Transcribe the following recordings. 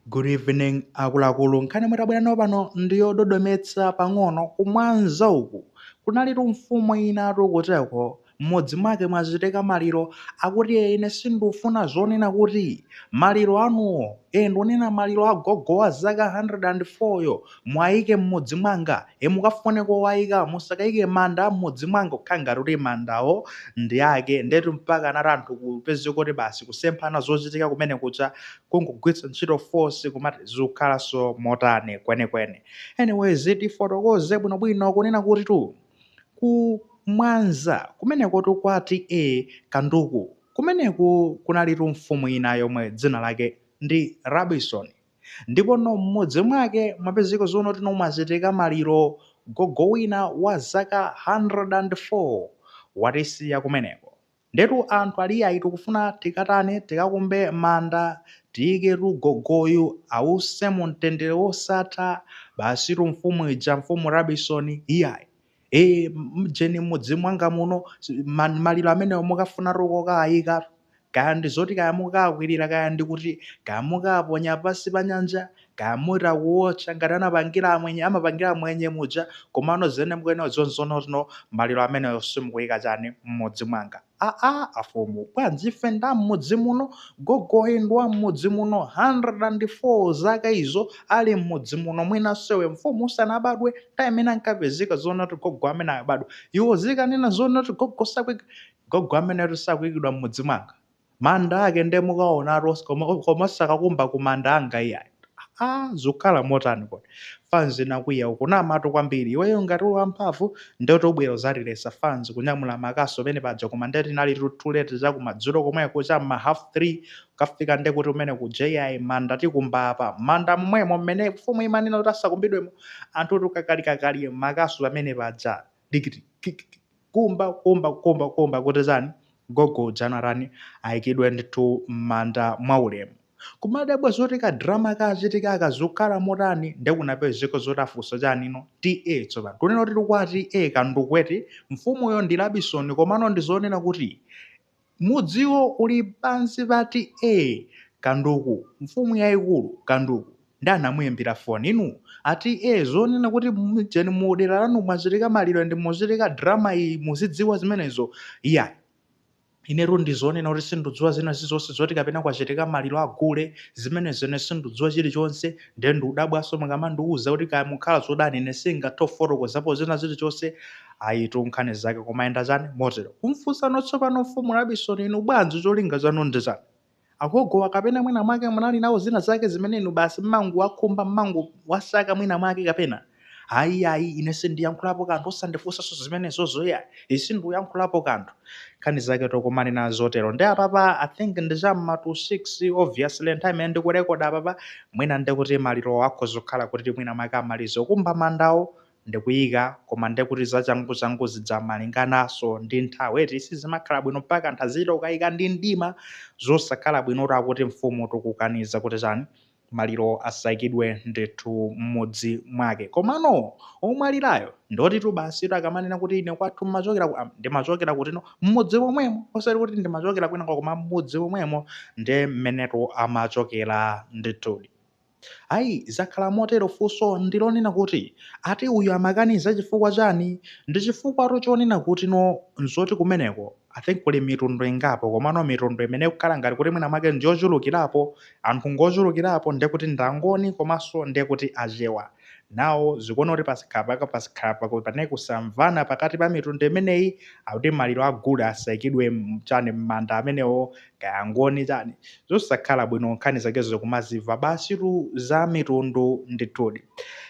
Good evening akuluakulu, nkhani yomwe tabwera nayo pano ndi yododometsa pang'ono. Ku Mwanza uku kunalitu mfumu inatu kuteko mmudzi mwake mwachitika maliro, akuti ine sindufuna zonena kuti maliro anuwo, e ndikunena maliro a gogo wa zaka 104 yo, muwayike mmudzi mwanga, e mukafune kowayika, musakayike manda a mmudzi mwanga, kukhala ngati kuti mandawo ndi ake. Ndetu mpaka anati anthu kupezeka kuti basi kusemphana zochitika kumene kuja, kungogwiritsa ntchito force, kumati zikukhalanso motani kwenikweni? Anyways, tifotokoze bwinobwino kunena kuti tu ku Mwanza kumenekotu kwa T/A Kanduku kumeneku kunalitu mfumu ina yomwe dzina lake ndi Rabison, ndipo no mmudzi mwake mwapezeka zoona kuti mwachitika maliro, gogo wina wa zaka 104 watisiya kumeneko. Ndetu anthu ali ayi, tikufuna tikatani, tikakumbe manda, tiyiketu gogoyu ause mu mtendere wosatha. Basitu mfumu ija, mfumu Rabison, iyayi, e mjeni mmudzi mwanga muno maliro amenewo mukafuna kokayika, kaya ndi zoti kaya mukakwirira, kaya ndi kuti kaya mukaponya pansi pa nyanja, kaya muta kuwotcha ngati anapangira amwenye, amapangira amwenye muja, komano zene mukuyenera zonzonotino maliro amenewo simukuyika chani mmudzi mwanga. Aa, afumu, bwanji? Ife nda mmudzi muno, gogoyi ndi wa mmudzi muno, 104 zaka izo ali mmudzi muno. Mwina sewe mfumu usanabadwe, nthawi imene ankapezeka zoona kuti gogo amene abadwa, iwo zikanena zoona kuti gogo sakuika, gogo amene sakuyikidwa mmudzi mwanga, manda ake nde mukaonatu, koma sakakumba ku manda anga iyayi. Ah, zikukhala motani kodi? Fans nakwiya ukunamatu kwambiri iweyo, ngati uli wamphamvu ndeti ubwera uzatilesa. Fans kunyamula makaso pene paja, koma ndeti inali too late, chakumadzulo komweko cham'ma 3:30 kafika, nde kuti umene ku JI manda tikumba apa, manda momwemo mmene mfumu imanena kuti asakumbidwemo. Anthu tukakalikakali makaso pamene paja, dikiti kiki, kumba kumba kumba kumba kuti chani, gogo ujanarani ayikidwe ndithu m'manda mwaulemu. Kumadabwa zoti ka drama kachitika akazokhala motani. Ndekunapezeka zoti afunsa chani no T/A. Tsopano tunena kuti kwa T/A Kandukweti, mfumuyo ndi Labison, komano ndizonena kuti mudziwo uli pansi pa T/A Kanduku, mfumu yayikulu Kanduku. Ndi anamuyimbira foni, inu ati e zonena kuti mjeni mudera lanu mwachitika maliro ndi muchitika drama iyi, muzidziwa zimenezo? Iya, inetu ndizonena kuti sindidziwa zina zizonse zoti kapena kwachitika maliro agule, zimenezo ine sindidziwa chilichonse. Ndiye ndikudabwaso mukamandiuza kuti kaya mukhala zodani, ine singathe kufotokozapo zina zilichonse. Ayitu, nkhani zake kumayenda chani motero. Kumfunsano tsopano mfumu Labison, inu bwanji, cholinga chanu ndi chani? Agogowa kapena mwina mwake munali nawo zina zake zimene inu basi mmangu wakhumba, mmangu wasaka mwina mwake kapena? Ayi, ayi, ine sindiyankhulapo kanthu, osandifunsanso zimenezozo ya, isi ndikuyankhulapo kanthu. Nkhani zake tokumane nazo zotero. Ndi apapa I think ndi cham'ma 26, obviously nthawi imene ndikurekoda apapa, mwina ndikuti maliro akhoza kukhala kuti mwina mwake amaliza kumba mandawo ndikuyika, koma ndekuti zachangu zidza malinganaso ndi nthawi eti, sizimakhala bwino mpaka anthu azita kukayika ndi mdima, zosakhala bwino. Akuti mfumu tikukaniza kuti chani, maliro asayikidwe ndithu m'mudzi mwake. Komano omwalirayo ndotitu basi akamanena kuti ine kwathu mmachokera ndimachokera kutino m'mudzi momwemo, osati kuti ndimachokera kwina, koma m'mudzi momwemo ndiye mmenetu amachokera ndithudi. Ayi, zakhala motero. Funso ndilonena kuti ati uyu amakaniza chifukwa chani? Ndi chifukwa chonena kuti no nzoti kumeneko I think kuli mitundu ingapo, komano mitundu imene ikukhala ngati kuti mwina mwake ndiyochulukirapo, anthu ngochulukirapo, ndekuti ndangoni komanso ndekuti Achewa nawo. Zikuona kuti pasikhala pane kusamvana pakati pa mitundu imeneyi, akuti maliro agule asayikidwe chani m'manda amenewo, kaya ngoni chani, zosakhala bwino. Nkhani zakezo kumazimva basitu za mitundu ndithudi.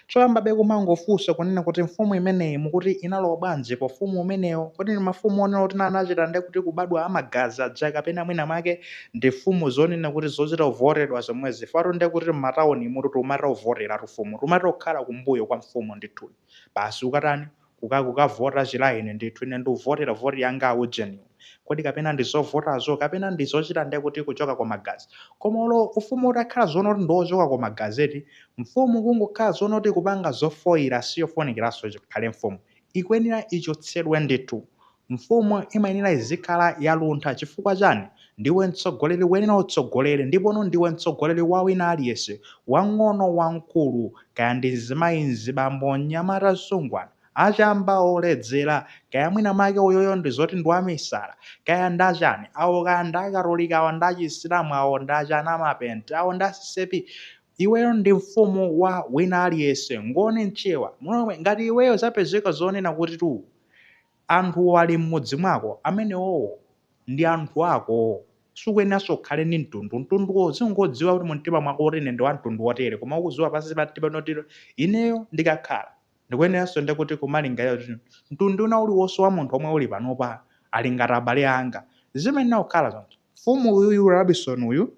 Choyambabe kumangofunsa kunena kuti mfumu imeneyi mukuti inalowa bwanji pa ufumu umenewo? Kodi ni mafumu onena kuti anachita nde kuti kubadwa amagazi aja, kapena mwina mwake ndi mfumu zonena kuti zochita kuvoteredwa zomwezi? Fatu nde kuti m'matawuni mutu tumata kuvotera tufumu, tumata kukhala kumbuyo kwa mfumu ndithudi, basi ukatani, kukavota chilaini ndithu, ine ndikuvotera voti yanga aujeniwo. Kodi kapena ndi zovotazo, kapena ndi zochita nde kuti kuchoka kwa magazi? Koma ulo ufumu utakhala zoona kuti ndiochoka kwa magazeti, mfumu kungokhala zoona kuti kupanga zofoyira, siyofunikiranso chikhale mfumu, ikuyenera ichotsedwe ndithu. Mfumu imayenera izikhala yaluntha chifukwa chani? Ndiwe mtsogoleri ukuyenera utsogolere ndipono ndiwe mtsogoleri wa wina aliyense, wang'ono wamkulu, kaya ndi mzimayi mzibambo mnyamata msungwana, achamba oledzera, kaya mwina mwake uyoyo ndi zoti ndi wamisala, kaya ndi achani, awo kaya ndi akatolika awo ndi achisilamu awo ndi achani amapente awo ndi a ccap, iweyo ndi mfumu wa wina aliyense, ngoni mchewa, mlomwe, ngati iweyo zapezeka zonena kuti tu anthuwo ali m'mudzi mwako, amenewowo ndi anthu ako. Sukuyeneranso ukhale ndi mtundu. Mtunduwo uzingodziwa kuti mumtima mwako kuti ine ndi wa mtundu wotere, koma ukudziwa pansi pa mtima kuti ineyo ndikakhala ndikuyeneranso ndi kuti kumalingalira kuti mtundu wina uliwonse wa munthu omwe uli panopa ali ngati abale anga. Zimayenera kukhala choncho. Mfumu uyuyu Rabison uyu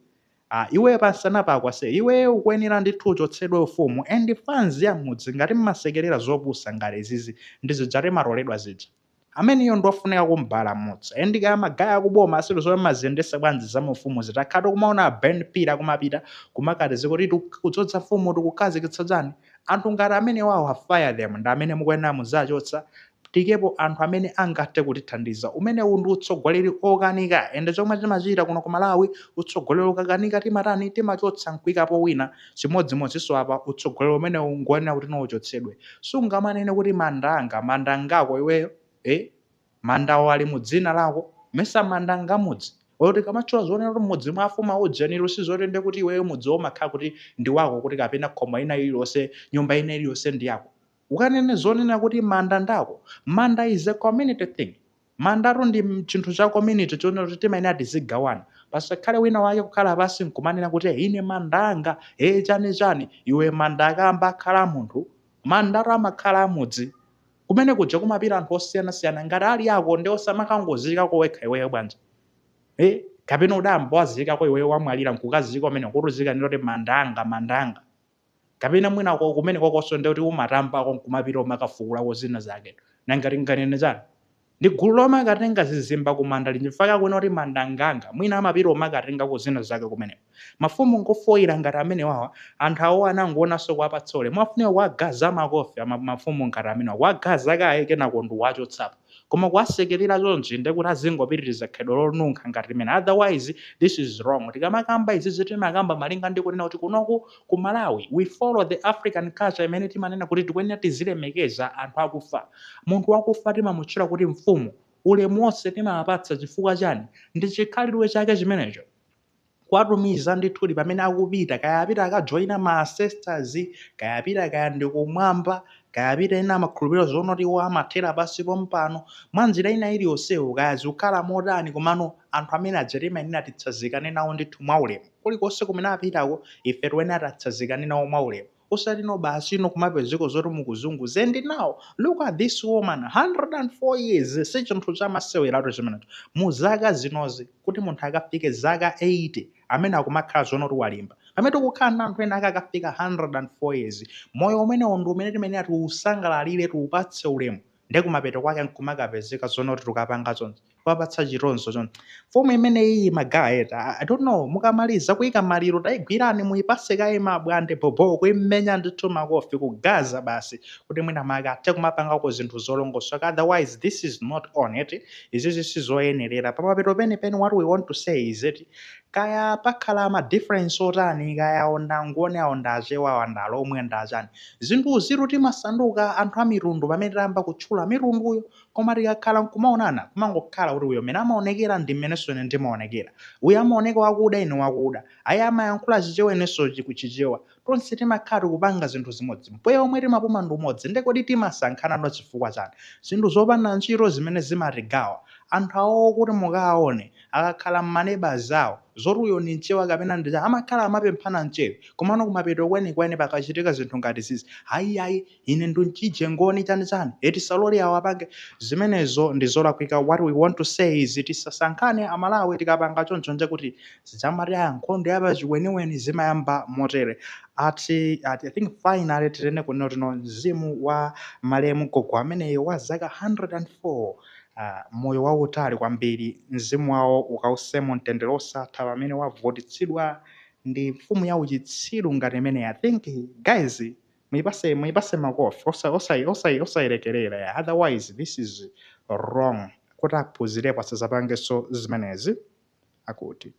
Ah iweyo pansana pako ase iweyo ukuyenera ndithu uchotsedwe ufumu and fans ya mmudzi ngati mmasekelera zopusa ngati izizi ndi zija timatoledwa zija ameneyo ndiofunika kumbala mmudzi and kaya ma guy akuboma sitiziwa mmaziyendesa bwanji za maufumuzi takhala tikumaona a Ben Phiri akumapita kumakati zikuti tikuchotsa mfumu tikukhazikitsa chani anthu ngati amenewawa fire them ndi amene mukuyenera muzachotsa Tiikepo anthu amene angathe kutithandiza. Umenewu ndi utsogoleri okanika and chomwe timachita kuno ku Malawi utsogoleri ukakanika timatani? Timachotsa nkuikapo wina. Chimodzimodzinso apa utsogoleri umenewu ngoyenera kuti no uchotsedwe. Sungamanene kuti manda anga, manda ngako iweyo eh? Mandawo ali mu dzina lako? Mesa manda ngamudzi? Olo tikamatchula zonena kuti mmudzi mwa afumu aujenitu sizoti ndekuti iweyo mudziwo umakhala kuti ndi wako kuti kapena khomo ina iliyonse, nyumba ina iliyonse ndi yako. Ukanene zonena kuti manda ndako. Manda is a community thing. Mandatu ndi chinthu cha community chonena kuti timayenera tizigawana. Pasakhale wina wake kukhala pansi nkumanena kuti ine manda anga, ee chani chani. Iwe manda akayamba akhala a munthu, mandatu amakhala a mudzi. Kumene kuja kumapita anthu osiyanasiyana. Ngati ali ako nde osamakangozikako wekha iweyo bwanji? Eh, kapena udayamba wazikako iweyo wamwalira nkukazika kumeneko kuti uzikanena kuti manda anga, manda anga. Kapena mwina kumenekokonso ndiye kuti umatambako nkumapita umakafukulako zina zake. Nanga tinganene chani? Ndi gulu lomakatenga zizimba kumanda lija chifukwa akuona kuti manda nganga. Mwina amapita umakatengako zina zake kumeneko. Mafumu ngofoira ngati amenewawa, anthu awowa anangoonanso kuwapatsa ulemu. Afunika kuwagaza makofi mafumu ngati amenewa. Kuwagaza kaye kenako ndikuwachotsapo. Koma kuwasekelera chonchi ndiye kuti azingopitiriza khalidwe lonunkha ngati limene otherwise this is wrong. Tikamakamba izizi timakamba malinga ndi kunena kuti kunoku ku Malawi we follow the African culture imene timanena kuti tikuyenera tizilemekeza anthu akufa. Munthu wakufa timamutchula kuti mfumu, ulemu wonse timawapatsa chifukwa chani? Ndi chikhalidwe chake chimenecho. Kuwatumiza ndithudi pamene akupita, kaya apita akajoina ma ancestors, kaya apita kaya ndi kumwamba, kaya apita ena amakhulupirira zoona kuti iwo amathera pansi pompano, mwa njira ina iliyonseyo, kaya zikukhala motani, komano anthu amene aja timayenera titsazikane nawo ndithu mwaulemu. Kulikonse kumene apitako, ife tiyenera titsazikane nawo mwaulemu. Osati no basi no kumapezeka zoti mukuzunguza and now look at this woman 104 years si chinthu chamaseweratu chimenecho mu zaka zinozi kuti munthu akafike zaka 80 amene akumakhala zoona kuti walimba pamene tikukhala ndi anthu ena ake akafika 104 years moyo umenewo ndi umene timayenera tiusangalalire tiupatse ulemu Nde kumapeto kwake nkumakapezeka zoona kuti tikapanga chonchi kuwapatsa chitonzo chonchi mfumu imeneyiyi ma guy eti I don't know mukamaliza kuika maliro taigwirani muipase kaye mabwande bhobho kuimenya ndithu makofi kugaza basi kuti mwina mwake athe kumapangako zinthu zolongosoka otherwise this is not on eti izizi sizoyenerera pamapeto penipeni what we want to say is eti kaya pakhala ma difference otani kaya awo nda ngoni awo nda achewa awa nda alomwe nda achani Zinthuzitu timasanduka anthu a mitundu pamene tayamba kutchula mitunduyo. Koma tikakhala n'kumaonana, kumangokhala kuti uyo mmene amaonekera ndi mmenenso ine ndimaonekera. Uyo amaoneka wakuda ine wakuda. Ayi amayankhula Chichewa inenso Chichewa. Tonse timakhala tikupanga zinthu zimodzi. Mpweya womwe timapuma ndi umodzi. Ndiye kodi timasankhanano chifukwa chani? Zinthu zopanda ntchito zimene zimatigawa. Anthu awowo kuti mukawaone, akakhala m'ma neighbours awo, zoti uyo ndi mchewa kapena ndi chani, amakhala amapemphana mchere. Komano kumapeto kwenikweni pakachitika zinthu ngati izizi, ayi ayi ine ndi mchije ngoni chani chani, eti tisalole awo apange. Zimenezo ndi zolakwika. What we want to say is tisasankhane a Malawi tikapanga choncho nde kuti zija amati aa nkhondo ya pachiweniweni zimayamba motere. Ati ati I think finally tinene kunena kuti no mzimu wa malemu gogo ameneyo wa zaka 104 moyo wautali kwambiri, mzimu wawo ukause mu mtendere osatha pamene wavutitsidwa ndi mfumu ya uchitsiru ngati imeneyi I think guys muipase makofi osa osa osa osayilekelera otherwise this is wrong. Kuti aphunzirepo asazapangenso zimenezi. Akuti.